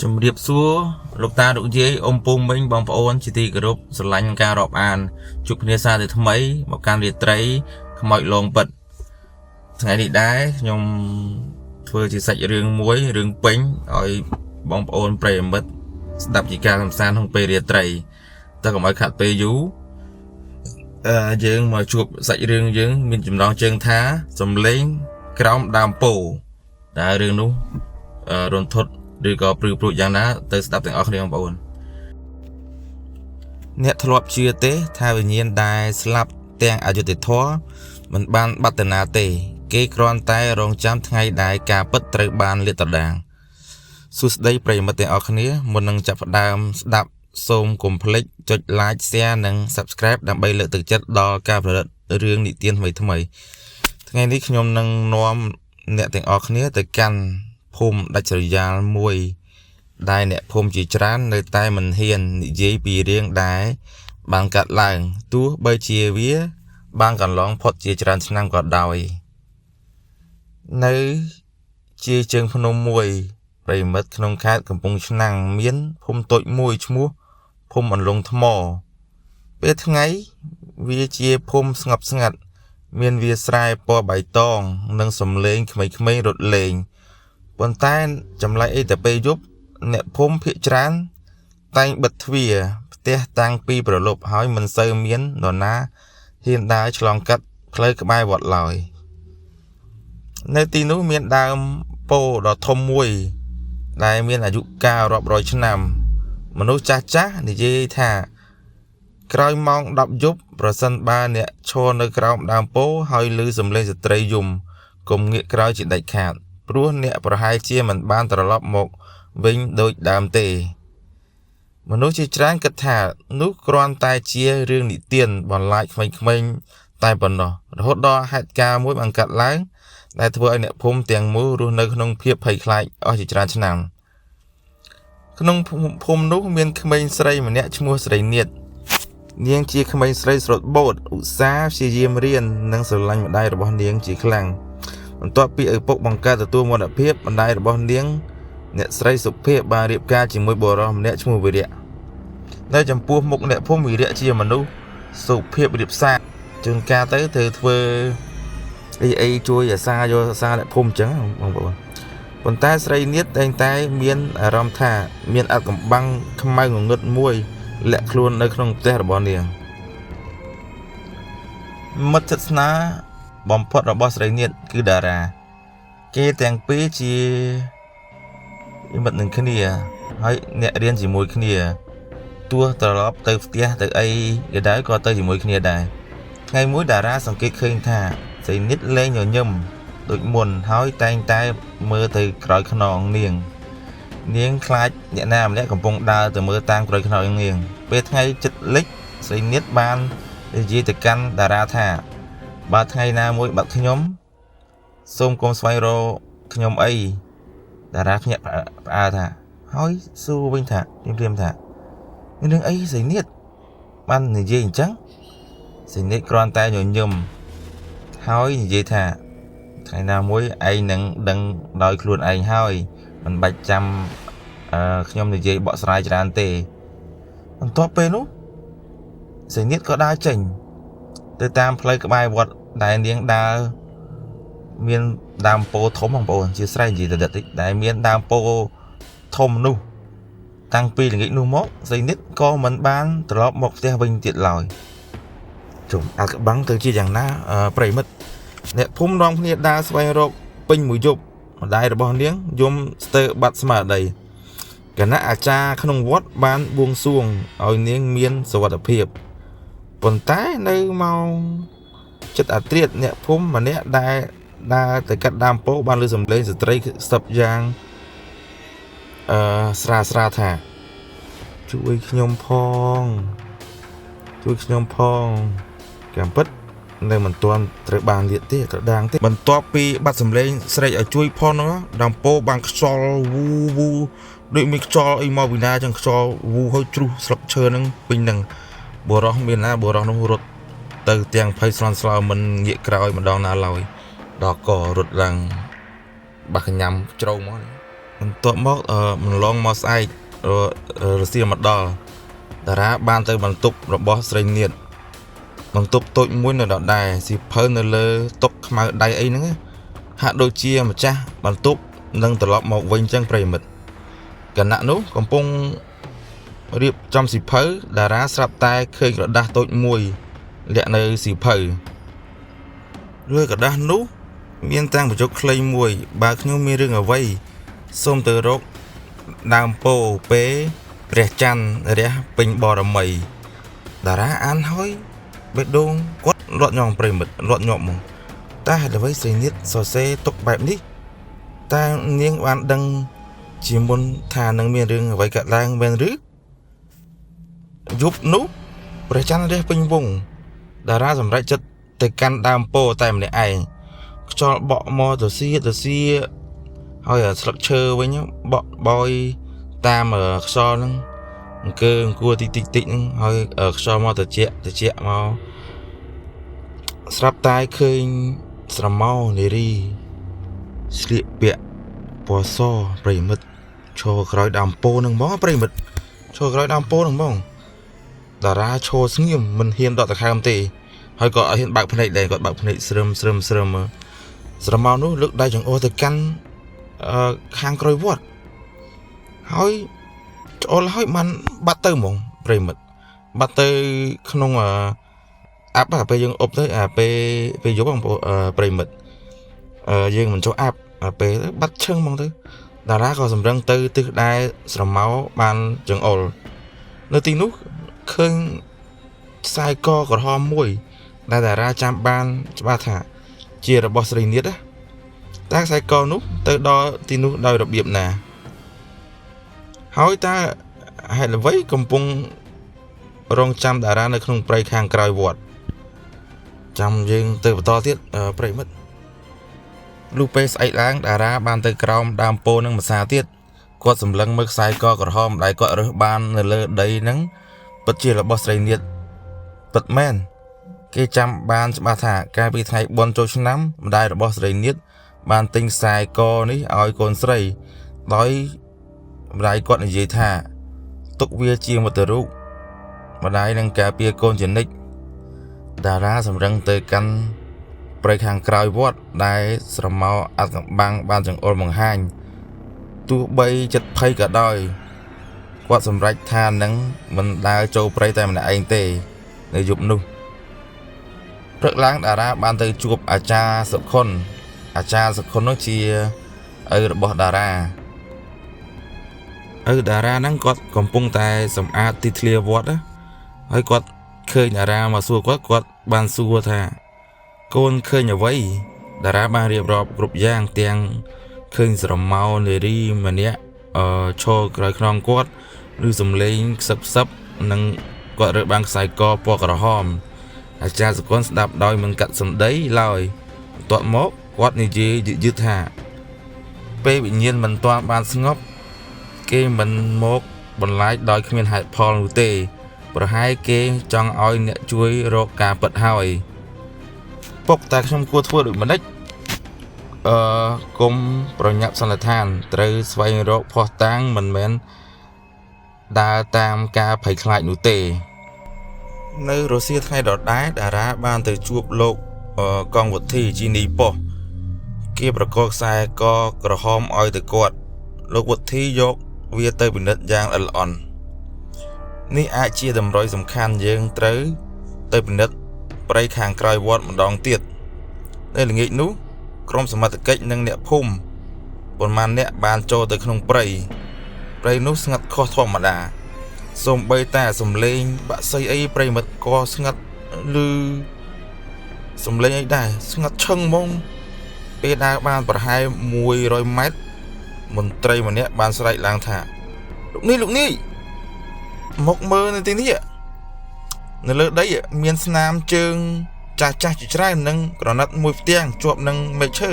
ជំរាបសួរលោកតាលោកយាយអ៊ំពូមីងបងប្អូនជាទីគោរពស្រឡាញ់ការរាប់អានជួបគ្នាសារជាថ្មីមកកាន់រាត្រីខ្មោចលងពិតថ្ងៃនេះដែរខ្ញុំធ្វើជាសាច់រឿងមួយរឿងពេញឲ្យបងប្អូនប្រិយមិត្តស្ដាប់ជាការកម្សាន្តក្នុងពេលរាត្រីតែកុំឲ្យខាត់ពេលយូរអឺយើងមកជួបសាច់រឿងយើងមានចំណងជើងថាសំលេងក្រោមដើមពោធិ៍តើរឿងនោះរន្ធត់ឬក៏ព្រឺព្រួចយ៉ាងណាទៅស្ដាប់ទាំងអស់គ្នាបងប្អូនអ្នកធ្លាប់ជឿទេថាវិញ្ញាណដែលស្លាប់ទាំងអយុត្តិធម៌មិនបានបាត់ទៅណាទេ គេគ្រាន់តែរងចាំថ្ងៃដែលការពិតត្រូវបានលាតត្រដាងសួស្តីប្រិយមិត្តទាំងអស់គ្នាមុននឹងចាប់ផ្ដើមស្ដាប់សូមកុំភ្លេចចុច Like Share និង Subscribe ដើម្បីលើកទឹកចិត្តដល់ការផលិតរឿងនិទានថ្មីៗថ្ងៃនេះខ្ញុំនឹងនាំអ្នកទាំងអស់គ្នាទៅកាន់ភូមិដាច់ស្រយាលមួយ ដែលអ្នកភូមិជាច្រើននៅតែមិនហ៊ាននិយាយពីរឿងដែលបានកាត់ឡើងទោះបីជាវាបានកន្លងផុតជាច្រើនឆ្នាំក៏ដោយនៅជាជើងភ្នំមួយប្រិយមិត្តក្នុងខេត្តកំពង់ឆ្នាំងមានភូមិតូចមួយឈ្មោះភូមិអន្លង់ថ្មពេលថ្ងៃវាជាភូមិស្ងប់ស្ងាត់មានវាលស្រែពណ៌បៃតងនិងសំឡេងក្មេងៗរត់លេងប៉ុន្តែចម្លែកអីតែពេលយប់អ្នកភូមិភាគច្រើនតែងបិទទ្វារផ្ទះតាំងពីព្រលប់ហើយមិនសូវមាននរណាហ៊ានដើរឆ្លងកាត់ផ្លូវក្បែរវត្តឡើយនៅទីនោះមានដើមពោធិ៍ដ៏ធំមួយដែលមានអាយុកាលរាប់រយឆ្នាំមនុស្សចាស់ៗនិយាយថាក្រោយម៉ោង10យប់ប្រសិនបើអ្នកឈរនៅក្រោមដើមពោធិ៍ហើយឮសំឡេងស្ត្រីយំកុំងាកក្រោយជាដាច់ខាតព្រោះអ្នកប្រហែលជាមិនបានត្រឡប់មកវិញដូចដើមទេមនុស្សជាច្រើនគិតថានោះគ្រាន់តែជារឿងនិទានបន្លាចក្មេងៗតែប៉ុណ្ណោះរហូតដល់ហេតុការណ៍មួយបានកើតឡើងដែលធ្វើឲ្យអ្នកភូមិទាំងមូលរស់នៅក្នុងភាពភ័យខ្លាចអស់ជាច្រើនឆ្នាំក្នុងភូមិនោះមានក្មេងស្រីម្នាក់ឈ្មោះស្រីនាថនាងជាក្មេងស្រីស្លូតបូតឧស្សាហ៍ព្យាយាមរៀននិងស្រឡាញ់ម្ដាយរបស់នាងជាខ្លាំងបន្ទាប់ពីឪពុកបង្កើតទទួលមរណភាពម្ដាយរបស់នាងអ្នកស្រីសុភាពបានរៀបការជាមួយបុរសម្នាក់ឈ្មោះវិរៈនៅចំពោះមុខអ្នកភូមិវិរៈជាមនុស្សសុភាពរៀបសារជួនកាលទៅធ្វើធ្វើអីអីជួយអាសាយកអាសាអ្នកភូមិអញ្ចឹងបងប្អូនប៉ុន្តែស្រីនាថតែងតែមានអារម្មណ៍ថាមានអាថ៌កំបាំងខ្មៅងងឹតមួយលាក់ខ្លួននៅក្នុងផ្ទះរបស់នាងមិត្តជិតស្នាបំផុតរបស់ស្រីនាថគឺតារាគេទាំងពីរជាមិត្តនឹងគ្នាហើយអ្នករៀនជាមួយគ្នាទោះត្រឡប់ទៅផ្ទះទៅអីក៏ដោយក៏ទៅជាមួយគ្នាដែរថ្ងៃមួយតារាសង្កេតឃើញថាស្រីនាថលែងញញឹមដូចមុនហើយតែងតែមើលទៅក្រោយខ្នងនាងនាងខ្លាចអ្នកណាម្នាក់កំពុងដើរទៅមើលតាមក្រោយខ្នងនាងពេលថ្ងៃចិត្តលិចស្រីនាថបាននិយាយទៅកាន់តារាថាបើថ្ងៃណាមួយបាត់ខ្ញុំសូមកុំស្វែងរកខ្ញុំអីតារាភ្ញាក់ផ្អើលថាហើយសួរវិញថាព្រាមៗថាមានរឿងអីស្រីនាថបាននិយាយអញ្ចឹងស្រីនាថគ្រាន់តែញញឹមហើយនិយាយថាថ្ងៃណាមួយឯងនឹងដឹងដោយខ្លួនឯងហើយមិនបាច់ចាំខ្ញុំនិយាយបកស្រាយច្រើនទេបន្ទាប់ពេលនោះស្រីនាថក៏ដើរចេញទៅតាមផ្លូវក្បែរវត្តដែលនាងដើរមានដើមពោធិ៍ធំបងប្អូនជាស្រ័យនិយាយទៅតិចដែលមានដើមពោធិ៍ធំនោះតាំងពីល្ងាចនោះមកស្រីនាថក៏មិនបានត្រឡប់មកផ្ទះវិញទៀតឡើយជុំអាកបាំងទៅជាយ៉ាងណាប្រិយមិត្តអ្នកភូមិនាំគ្នាដើរស្វែងរកពេញមួយយប់ម្ដាយរបស់នាងយំស្ទើរបាត់ស្មារតីគណៈអាចារ្យក្នុងវត្តបានបួងសួងឲ្យនាងមានសុវត្ថិភាពប៉ុន្តែនៅម៉ោងចិត្តអាត្រៀតអ្នកភូមិម្នាក់ដែលដើរទៅកាត់ដើមពោធិ៍បានឮសំឡេងស្ត្រីស្ទប់យ៉ាងស្រាស្រាថាជួយខ្ញុំផងជួយខ្ញុំផងកម្មពិតនៅមិនទាន់ត្រូវបានលាតទេត្រូវដាងទេបន្ទាប់ពីបាត់សំឡេងស្រែកឲ្យជួយផងនោះដើមពោធិ៍បានខ្យល់វូវូដូចមានខ្យល់អីមកពីណាចឹងខ្យល់វូហើយជ្រុះស្លឹកឈើហ្នឹងពេញហ្នឹងបុរសមានណាបុរសនោះរត់ទៅទាំងភ័យស្លន់ស្លោមិនងាកក្រោយម្ដងណាឡើយដល់ក៏រត់ឡើងបាក់កញ្ញាំជ្រោងមក បន្ទាប់មកម្លងមកស្អែករសៀលមកដល់តារាបានទៅបន្ទប់របស់ស្រីនាថបន្ទប់តូចមួយនៅដដែលសៀវភៅនៅលើតុខ្មៅដៃអីហ្នឹងហាក់ដូចជាម្ចាស់បន្ទប់នឹងត្រឡប់មកវិញចឹងប្រិយមិត្តគណៈនោះកំពុងរៀបចំសៀវភៅតារាស្រាប់តែឃើញក្រដាសតូចមួយលាក់នៅសៀវភៅលើក្រដាសនោះមានតាំងបញ្ចុកខ្លីមួយបើខ្ញុំមានរឿងអ្វីសូមទៅរកដើមពោពេលព្រះច័ន្ទរះពេញបរមីតារាអានហើយបេះដូងគាត់លត់ញងប្រិមិត្តលត់ញាប់ហ្មងតែហេតុអ្វីស្រីនាថសរសេរទុកបែបនេះតែនាងបានដឹងជាមុនថានឹងមានរឿងអ្វីកើតឡើងមែនឬយប់នោះព្រះច័ន្ទរះពេញវងតារាសម្រេចចិត្តទៅកាន់ដើមពោតែម្នាក់ឯងខ្យល់បក់មកទៅសៀទៅសៀហើយស្លឹកឈើវិញបក់បោយតាមខ្យល់ហ្នឹងអង្គើអង្គួរតិចតិចតិចហ្នឹងហើយខ្យល់មកត្រជាក់ត្រជាក់មកស្រាប់តែឃើញស្រមោនារីស្លៀកពាក់ពណ៌សប្រិយមិត្តឈរក្រោយដើមពោហ្នឹងហ្មងប្រិយមិត្តឈរក្រោយដើមពោហ្នឹងហ្មងតារាឈរស្ងៀមមិនហ៊ានដកដង្ហើមទេហើយក៏អត់ហ៊ានបើកភ្នែកដែរគាត់បើកភ្នែកស្រឹមស្រឹមស្រឹមស្រមោនោះលើកដៃចង្អុលទៅកាន់ខាងក្រោយវត្តហើយច្អល់ហើយបានបាត់ទៅហ្មងប្រិមិត្តបាត់ទៅក្នុងអាប់ពេលយើងអុបទៅអាពេលយប់បងប្រិមិត្តយើងមិនចូលអាប់ពេលបាត់ឈឹងហ្មងទៅតារាក៏សម្រឹងទៅទិសដែរស្រមោបានចង្អុលនៅទីនោះឃើញខ្សែកក្រហមមួយដែលតារាចាំបានច្បាស់ថាជារបស់ស្រីនាថណាតែខ្សែកនោះទៅដល់ទីនោះដោយរបៀបណាហើយតើហេតុអ្វីកំពុងរងចាំតារានៅក្នុងព្រៃខាងក្រោយវត្តចាំយើងទៅបន្តទៀតប្រិមិត្តលុះពេលស្អែកឡើងតារាបានទៅក្រោមដើមពោនឹងម្សាទៀតគាត់សម្លឹងមើលខ្សែកក្រហមដែលគាត់រើសបាននៅលើដីហ្នឹងពិតជារបស់ស្រីនាថពិតមែនគេចាំបានច្បាស់ថាកាលពីថ្ងៃបុណ្យចូលឆ្នាំម្ដាយរបស់ស្រីនាថបានទិញខ្សែកនេះឲ្យកូនស្រីដោយម្ដាយគាត់និយាយថាទុកវាជាមុត្តរូបម្ដាយនឹងការពារកូនជានិច្ចតារាសម្រឹងទៅកាន់ព្រៃខាងក្រោយវត្តដែលស្រមោអត្តកំបាំងបានចង្អុលបង្ហាញទោះបីចិត្តភ័យក៏ដោយគាត់សម្រេចថានឹងមិនដើរចូលព្រៃតែម្នាក់ឯងទេនៅយប់នោះព្រឹកឡើងតារាបានទៅជួបអាចារ្យសុខុនអាចារ្យសុខុននោះជាឪរបស់តារាឪតារាហ្នឹងគាត់កំពុងតែសម្អាតទីធ្លាវត្តណាហើយគាត់ឃើញតារាមកសួរគាត់គាត់បានសួរថាកូនឃើញអ្វីតារាបានរៀបរាប់គ្រប់យ៉ាងទាំងឃើញស្រមោនារីម្នាក់ឈរក្រោយខ្នងគាត់ឬសំឡេងខ្សឹបខ្សឹបនិងគាត់រើបានខ្សែកពណ៌ក្រហមអាចារ្យសុគន្ធស្ដាប់ដោយមិនកាត់សម្ដីឡើយបន្ទាប់មកគាត់និយាយយឺតៗថាពេលវិញ្ញាណមិនទាន់បានស្ងប់គេមិនមកបន្លាចដោយគ្មានហេតុផលនោះទេប្រហែលគេចង់ឲ្យអ្នកជួយរកការពិតហើយពុកតែខ្ញុំគួរធ្វើដូចម្តេចគុំប្រញាប់សន្និដ្ឋានត្រូវស្វែងរកភស្តុតាងមិនមែនដើរតាមការភ័យខ្លាចនោះទេនៅរសៀលថ្ងៃដដែលតារាបានទៅជួបលោកកងវុធីជានីប៉ុស្តិ៍គេប្រកល់ខ្សែកក្រហមឲ្យទៅគាត់លោកវុធីយកវាទៅពិនិត្យយ៉ាងល្អិតល្អន់នេះអាចជាតម្រុយសំខាន់យើងត្រូវទៅពិនិត្យព្រៃខាងក្រោយវត្តម្ដងទៀតនៅល្ងាចនោះក្រុមសមត្ថកិច្ចនិងអ្នកភូមិប៉ុន្មានអ្នកបានចូលទៅក្នុងព្រៃព្រៃនោះស្ងាត់ខុសធម្មតាសូម្បីតែសំឡេងបាក់សីអីប្រិមិត្តក៏ស្ងាត់ឮសំឡេងអីដែរស្ងាត់ឈឹងហ្មងពេលដើរបានប្រហែល100ម៉ែត្រមន្ត្រីម្នាក់បានស្រែកឡើងថាលោកនេះមកមើលនៅទីនេះនៅលើដីមានស្នាមជើងចាស់ៗជាច្រើននិងក្រណាត់មួយផ្ទាំងជាប់នឹងមែកឈើ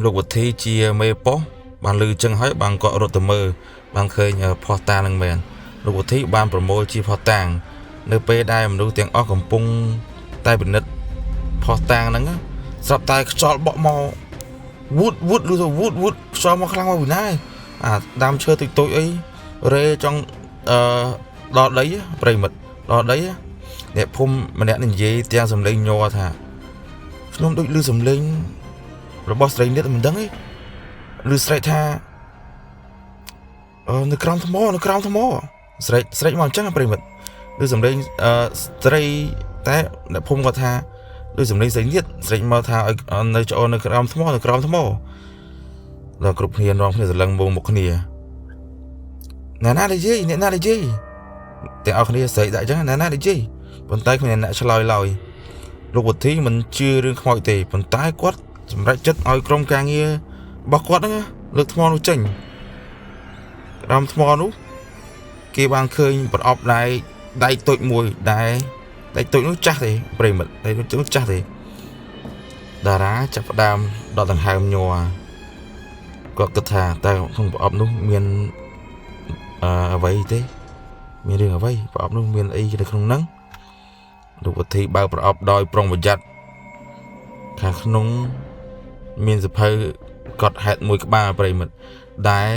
លោកវុធីជាមេប៉ុស្តិ៍បានឮចឹងហើយបានគាត់រត់ទៅមើលបានឃើញភស្តុតាងនឹងមែនលោកវុធីបានប្រមូលជាភស្តុតាងនៅពេលដែលមនុស្សទាំងអស់កំពុងតែពិនិត្យភស្តុតាងហ្នឹងស្រាប់តែខ្យល់បក់មក វូតវូតឬទៅវូតវូតខ្យល់មកខ្លាំងមកពីណាអាដើមឈើតិចតួចអីរេចង់អឺដល់ដីប្រិមិត្តដល់ដីអ្នកភូមិម្នាក់និយាយទាំងសំឡេងញ័រថាខ្ញុំដូចឮសំឡេងរបស់ស្រីនេះមិនដឹងទេឮស្រែកថានៅក្រោមថ្មនៅក្រោមថ្មស្រែកស្រែកមកអញ្ចឹងប្រិមិត្តឮសំឡេងស្រីតែអ្នកភូមិគាត់ថាដូចសំឡេងស្រីនេះស្រែកមកថាឲ្យនៅចូលនៅក្រោមថ្មនៅក្រោមថ្មដល់គ្រប់គ្នានាំគ្នាសន្លឹងមងមកគ្នាណាណានិយាយអ្នកណានិយាយទាំងអស់គ្នាស្រែកដាក់អញ្ចឹងណាណានិយាយប៉ុន្តែគ្មានអ្នកឆ្លើយឡើយលោកវុធីមិនជឿរឿងខ្មោចទេប៉ុន្តែគាត់សម្រេចចិត្តឲ្យក្រុមការងាររបស់គាត់ហ្នឹងលើកថ្មនោះចេញក្រោមថ្មនោះគេបានឃើញប្រអប់ដែកដែកតូចមួយដែលដែកតូចនោះចាស់ទេប្រិមិត្តដែកតូចនោះចាស់ទេតារាចាប់ផ្ដើមដកដង្ហើមញ័រគាត់គិតថាតើក្នុងប្រអប់នោះមានអ្វីទេមានរឿងអ្វីប្រអប់នោះមានអីនៅក្នុងហ្នឹងលោកវុធីបើកប្រអប់ដោយប្រុងប្រយ័ត្នខាងក្នុងមានសភៅកត់ហេតុមួយក្បាលប្រិមិត្តដែល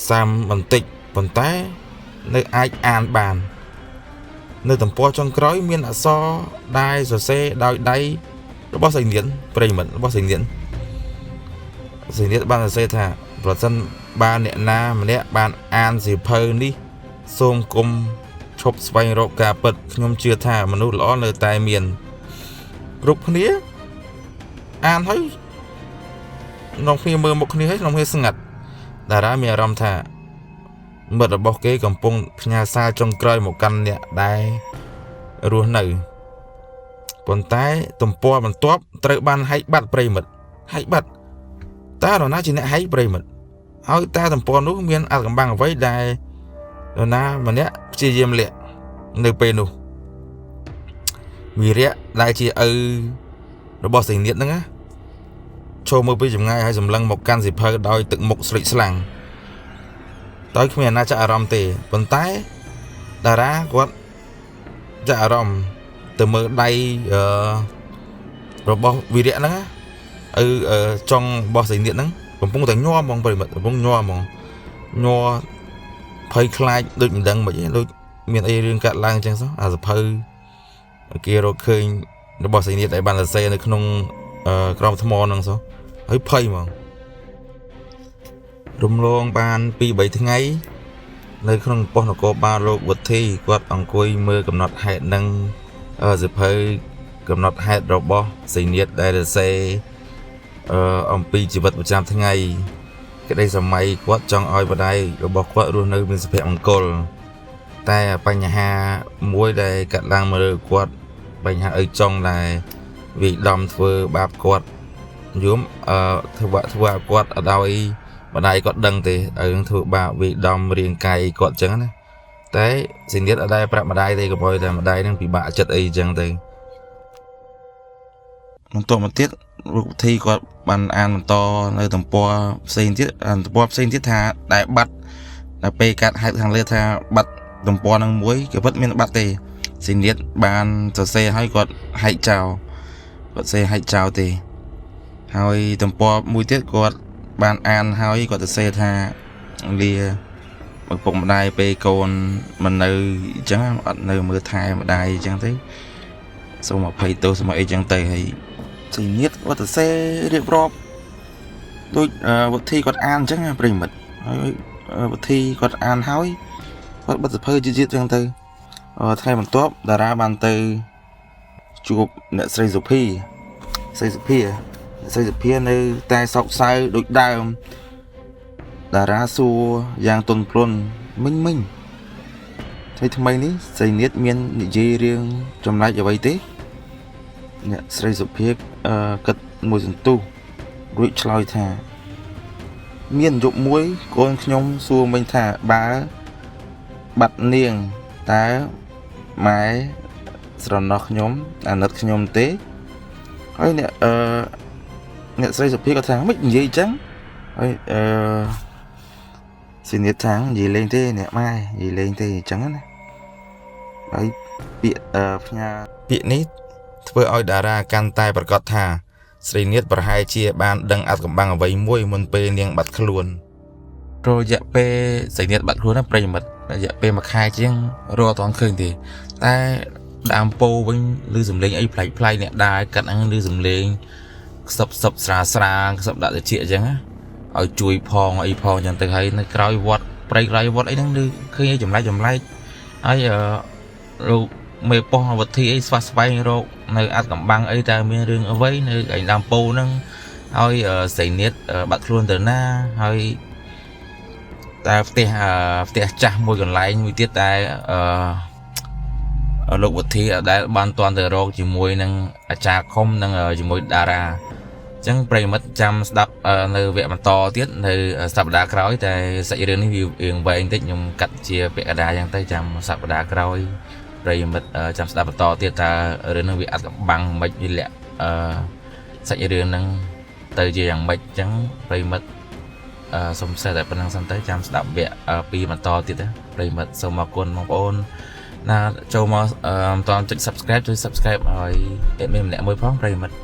សាំបន្តិចប៉ុន្តែនៅអាចអានបាននៅទំព័រចុងក្រោយមានអក្សរដែលសរសេរដោយដៃរបស់សៃនៀនប្រិមិត្តរបស់សៃនៀនសៃនៀនបានសរសេរថាប្រសិនបើអ្នកណាម្នាក់បានអានសៀវភៅនេះសូមគុំឈប់ស្វែងរកការពិតខ្ញុំជឿថាមនុស្សល្អនៅតែមានគ្រប់គ្នាអានហើយនាំគ្នាមើលមុខគ្នាហើយនាំគ្នាស្ងាត់តារាមានអារម្មណ៍ថាមិត្តរបស់គេកំពុងផ្ញើសារចុងក្រោយមកកាន់អ្នកដែលរស់នៅប៉ុន្តែទំព័របន្ទាប់ត្រូវបានហែកបាត់ប្រិមិត្តហែកបាត់តើនរណាជាអ្នកហែកប្រិមិត្តហើយតើទំព័រនោះមានអត្ថកំបាំងអ្វីដែលនរណាម្នាក់ព្យាយាមលាក់នៅពេលនោះវីរៈដែលជាឪរបស់សៃនៀតហ្នឹងណាចូលមើលពីចម្ងាយហើយសម្លឹងមកកាន់សៀវភៅដោយទឹកមុខស្លេកស្លាំងដោយគ្មានអាណាចាក់អារម្មណ៍ទេប៉ុន្តែតារាគាត់ចាក់អារម្មណ៍ទៅមើលដៃរបស់វីរៈហ្នឹងឪចុងរបស់សៃនៀតហ្នឹងកំពុងតែញ័រហ្មងប្រិមិត្តកំពុងញ័រហ្មងញ័រភ័យខ្លាចដូចមិនដឹងមិនអីដូចមានអីរឿងកាត់ឡើងអញ្ចឹងសោះអាសភៅគេរកឃើញរបស់សៃនៀតដែលបានសរសេរនៅក្នុងក្រោមថ្មហ្នឹងសោះហើយភ័យហ្មងរំលងបាន 2-3 ថ្ងៃនៅក្នុងប៉ុស្តិ៍នគរបាលលោកវុធីគាត់អង្គុយមើលកំណត់ហេតុនឹងសភៅកំណត់ហេតុរបស់សៃនៀតដែលសរសេរអំពីជីវិតប្រចាំថ្ងៃក្តីសម័យគាត់ចង់ឲ្យម្ដាយរបស់គាត់រស់នៅមានសុភមង្គលតែបញ្ហាមួយដែលកាត់ឡើងមកលើគាត់បញ្ហាឪចុងដែលវាយដំធ្វើបាបគាត់យំធ្វើឲ្យគាត់អត់ឲ្យម្ដាយគាត់ដឹងទេឲ្យនឹងធ្វើបាបវាយដំរាងកាយគាត់ចឹងណាតែសៃនៀតអត់ដែលប្រាប់ម្ដាយទេកុំឲ្យតែម្ដាយនឹងពិបាកចិត្តអីចឹងទៅបន្តមកទៀតលោកវិធីគាត់បានអានបន្តនៅទំព័រផ្សេងទៀតទំព័រផ្សេងទៀតថាដែលបាត់ដល់ពេលកាត់ហេតុខាងលើថាបាត់ទំព័រនឹងមួយក៏ពិតមានបាត់ទេសៃនៀតបានសរសេរឲ្យគាត់ហែកចោលគាត់សេហែកចោលទេហើយទំព័រមួយទៀតគាត់បានអានហើយគាត់សរសេរថាលាឪពុកម្ដាយពេលកូនមិននៅអញ្ចឹងអត់នៅមើលថែម្ដាយអញ្ចឹងទេសូមអភ័យទោសសូមអីចឹងទៅហើយសៃនៀតគាត់សរសេររៀបរាប់ដូចវុធីគាត់អានអញ្ចឹងប្រិមិត្តហើយវុធីគាត់អានហើយគាត់បិទសភៅជាតិៗចឹងទៅថ្ងៃបន្ទាប់តារាបានទៅជួបអ្នកស្រីសុភីស្រីសុភាអ្នកស្រីសុភានៅតែសោកសៅដូចដើមតារាសួរយ៉ាងទន់ភ្លន់មិញមិញថ្មីថ្មីនេះស្រីនៀតមាននិយាយរឿងចម្លែកអ្វីទេអ្នកស្រីសុភាគិតមួយសន្ទុះរួចឆ្លើយថាមានយប់មួយកូនខ្ញុំសួរមិញថាបើបាត់នាងតើម៉ែស្រណោះខ្ញុំអាណិតខ្ញុំទេហើយអ្នកស្រីសុភាគាត់ថាមិននិយាយអញ្ចឹងហើយសៃនៀតថានិយាយលេងទេអ្នកម៉ែនិយាយលេងទេអញ្ចឹងណាហើយពាក្យផ្ញើពាក្យនេះធ្វើឲ្យតារាកាន់តែប្រកាសថា ស្រីនាថប្រហែលជាបានដឹងអាថ៌កំបាំងអ្វីមួយមុនពេលនាងបាត់ខ្លួនរយៈពេលស្រីនាថបាត់ខ្លួនណាប្រិយមិត្តរយៈពេលមួយខែជាងរកអត់ទាន់ឃើញទេតែដើមពោវិញឬសំឡេងអីប្លែកប្លែកអ្នកដើរកាត់ហ្នឹងឬសំឡេងខ្សឹបខ្សឹបស្រាស្រាខ្សឹបដាក់តិចអញ្ចឹងណាឲ្យជួយផងអីផងអញ្ចឹងទៅហើយនៅក្រោយវត្តព្រៃក្រោយវត្តអីហ្នឹងឬឃើញអីចម្លែកចម្លែកហើយអឺលោកមេប៉ុស្តិ៍វុធីអីស្វះស្វែងរកនៅអាថ៌កំបាំងអីតើមានរឿងអ្វីនៅឯដើមពោហ្នឹងហើយស្រីនាថបាត់ខ្លួនទៅណាហើយតើផ្ទះផ្ទះចាស់មួយកន្លែងមួយទៀតតែអឺលោកវុធីអត់ដែលបានតន់ទៅរកជាមួយនឹងអាចារ្យខុំនិងជាមួយតារាអញ្ចឹងប្រិយមិត្តចាំស្ដាប់នៅវគ្គបន្តទៀតនៅសប្តាហ៍ក្រោយតែសាច់រឿងនេះវារៀងវែងតិចខ្ញុំកាត់ជាពាក្យកណ្ដាលអញ្ចឹងទៅចាំសប្តាហ៍ក្រោយប្រិយមិត្តចាំស្ដាប់បន្តទៀតតើរឿងនេះវាអាថ៌កំបាំងមិនវាលាក់អឺសាច់រឿងហ្នឹងទៅជាយ៉ាងម៉េចអញ្ចឹងប្រិយមិត្តអឺសូមសេះតែប៉ុណ្្នឹងសិនទៅចាំស្ដាប់វគ្គពីបន្តទៀតណាប្រិយមិត្តសូមអរគុណបងប្អូនណាចូលមកមិនទាន់ចុច Subscribe ជួយ Subscribe ឲ្យ admin ម្នាក់មួយផងប្រិយមិត្ត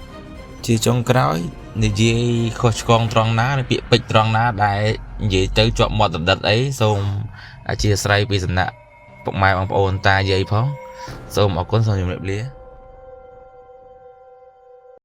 ជាចុងក្រោយនិយាយខុសឆ្គងត្រង់ណាឬពាក្យពេចន៍ត្រង់ណាដែលនិយាយទៅជាប់មាត់ដដិតអីសូមអធ្យាស្រ័យពីសំណាក់ពុកម៉ែបងប្អូនតាយាយផងសូមអរគុណសូមជម្រាបលា។